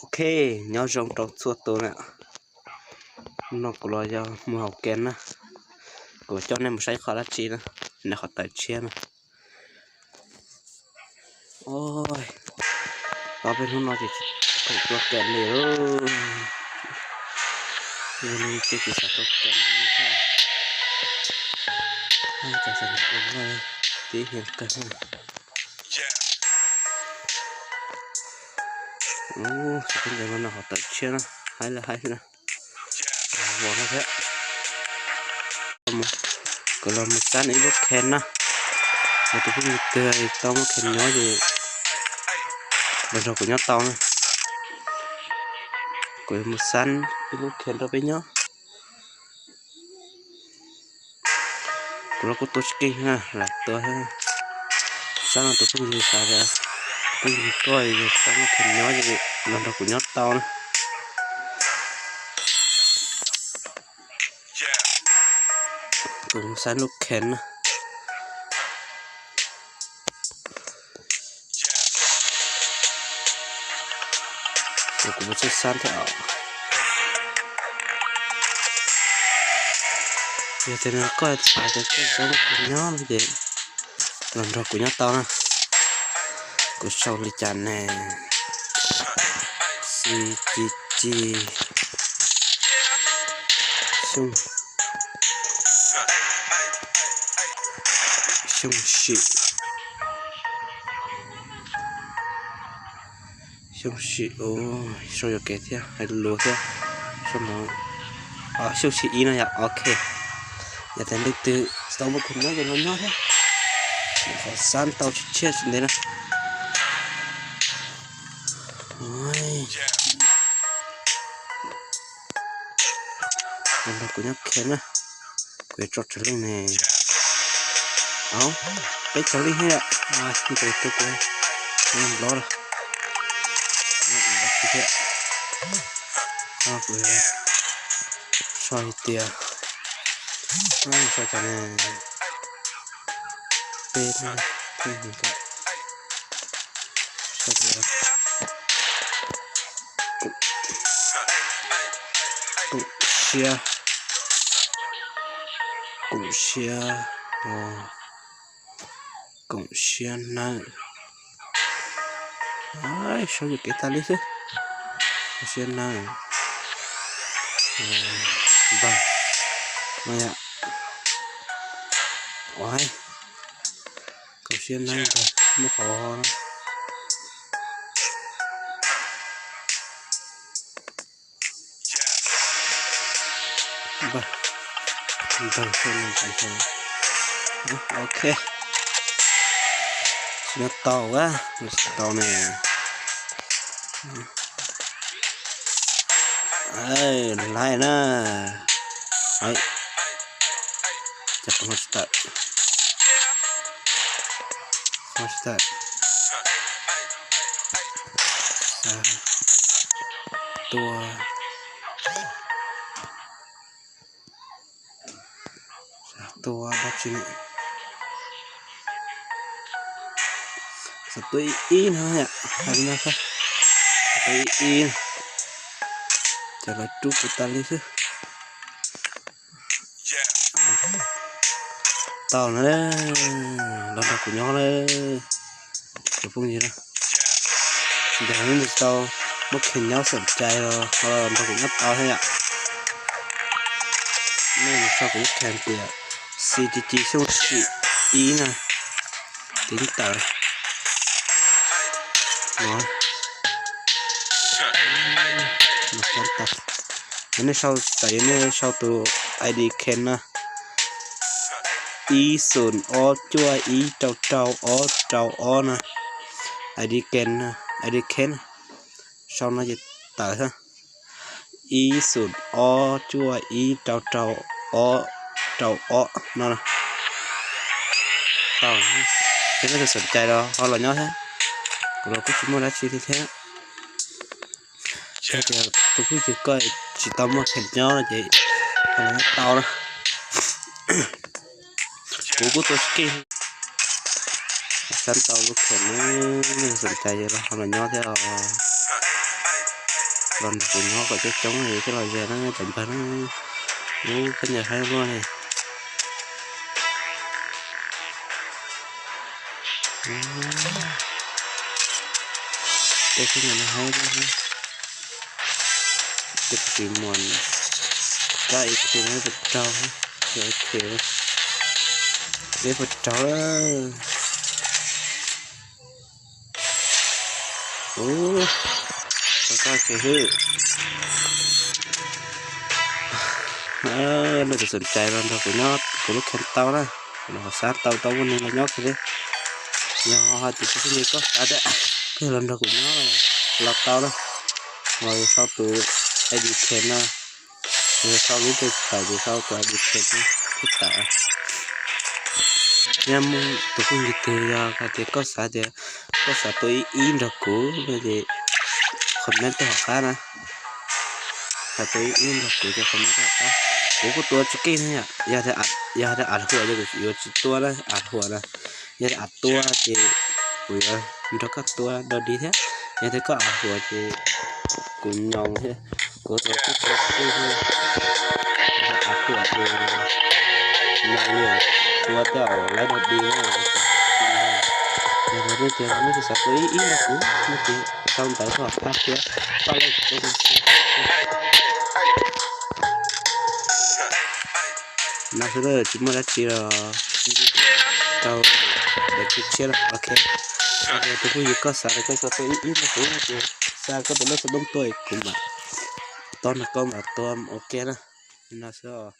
Ok, nyob zoo rau txhua tus na. Hnub no kuv los yog mus haus kev na. Kuv coj nej mus saib qhov dab tsi na, nyob qhov tawm tshiab na. Oj, peb hnub no ces tsis khoom tua kev li lauj. Yog li ces tsis xav tua kev li thiab. Tib hiam kawg. Xov tooj ntev no no qhov tawm tshiab na, haib lawm haib xwb na. Vov no thiab. Kuv los mus xab ib lub khev na. Yog tus phooj ywg twg tau muaj khev nyob ces los nrog kuv nyob tau na. Kuv yuav mus xab ib lub khev rau peb nyob. Kuv los kuj tua tsis keej na, lam tua thiab. Xab no tus phooj ywg xav tias, phooj ywg koj yog tau muaj khev nyob ces los nrog kuv nyob tau na. Kuv mus xab lub khev na. Ces kuv mus txawj xab thiab os. Yog tias koj xav tias koj tau muaj khev nyob no ces los nrog kuv nyob tau na. Kuv sau li cas ne? Xi ci ci. Xyoo, xyoo sim, xyoo sim, sau yuam kev thiab hais lus thiab. Xyoo no, xyoo sim ib no yom, ok. Yog tias leej twg tsis tau muaj khev nyob ces los nyob thiab. Qhov xab tau tshiab tshiab tsis ntev na. Los nrog kuv nyob khev na. Kuv yuav tso tsawg leej ne? Au, peb caug leej thiab yom. Ntu tu kuv nyob nplob lawm. Dab tsi thiab? Kuv sau hais tias, sau cov ne, peb, peb, sau tias koom siab, koom siab, koom siab nawb. Sau yuam kev tas li xwb. Koom siab nawb. Npawg no yom. Ua, koom siab nawb npawg, muab qhov npawg, npawg, ok. Tsis nyob tau a, tsis tau ne. Laib na. Cas pom no tsis tawm, no tsis tawm. Xav tua, xav tua dab tsi ne? Xav tua ib ib no yom, hais li no xwb. Xav tua ib ib, ces lawv rub kuv tas li xwb. Tau na, los nrog kuv nyob na, tus phooj ywg na. Ntawm no tsis tau muaj khev nyob xom cai los ho los nrog kuv nyob tau thiab yom. Nej mus sau kuv lub khev tias C G G xyoo sim ib na, tiv tawm no. Yog nej sau, txawm yog nej sau tus I D Ken na, ib xoom ob cuaj ib rau rau ob rau ob na, I D Ken, I D Ken, sau no ces tawm xwb. Ib xoom ob cuaj ib rau rau ob rau ob no. Tau, ces nej tus xom cai los ho los nyob thiab, kuv los kuj tsis muaj dab tsi li thiab. Yog tias tus phooj ywg koj tsis tau muaj khev nyob no ces ho los nyob tau na. Kuv kuj tua tsis keej. Xab tau lub khev na, nej xom cai los ho los nyob thiab os. los nrog kuv nyob kom coob coob thiab los ze na cov npawg na. Ub, koj nyiam haib luaj ne. Tej koj nyiam haib luaj. Ces kuv tiv muam kab ib thim no puas raug, ib thim, peb puas raug. Ub, tau koj kiag hwb. Leej twg xom cai los nrog kuv nyob kuv lub kheej tau na, kuv los xav tau tau muaj neeg los nyob kiag li. Yog hais tias tus phooj ywg koj xav tias koj los nrog kuv nyob los tau na, los sau tus I D kheej na, yog sau lub npe tawm ces sau tus I D kheej na, lub tawm. Yog muaj tus phooj ywg twg yog hais tias koj xav tias koj xav tuaj ib ib nrog kuv no ces comment tuaj hauv qab na. Xav tuaj ib ib nrog kuv ces comment tuaj hauv qab. Kuv kuj tua tsis keej thiab yom, yog tias av huam ces kuv yuav tsis tua na, av huam na. Yog tias av tua ces kuv yuav nrog koj tua dog dig thiab. Yog tias koj av huam ces kuv nyoos thiab, kuv tua tsis tau tij thiab. Av huam ces nyoos li tua tej zaum lawv dog dig na. Yog nej tias nej xav tua ib ib nrog kuv no ces sau ntawv tuaj hauv qab thiab, pab leej tub no xwb, tsis muaj dab tsi los rau lawv tshiab tshiab lawm. Ok, tus phooj ywg koj xav tias koj xav tua ib ib nrog kuv no ces xa koj tus lej xov tooj tuaj kuv mam, tau nrog koj mam tua ua ke na. Li no xwb os.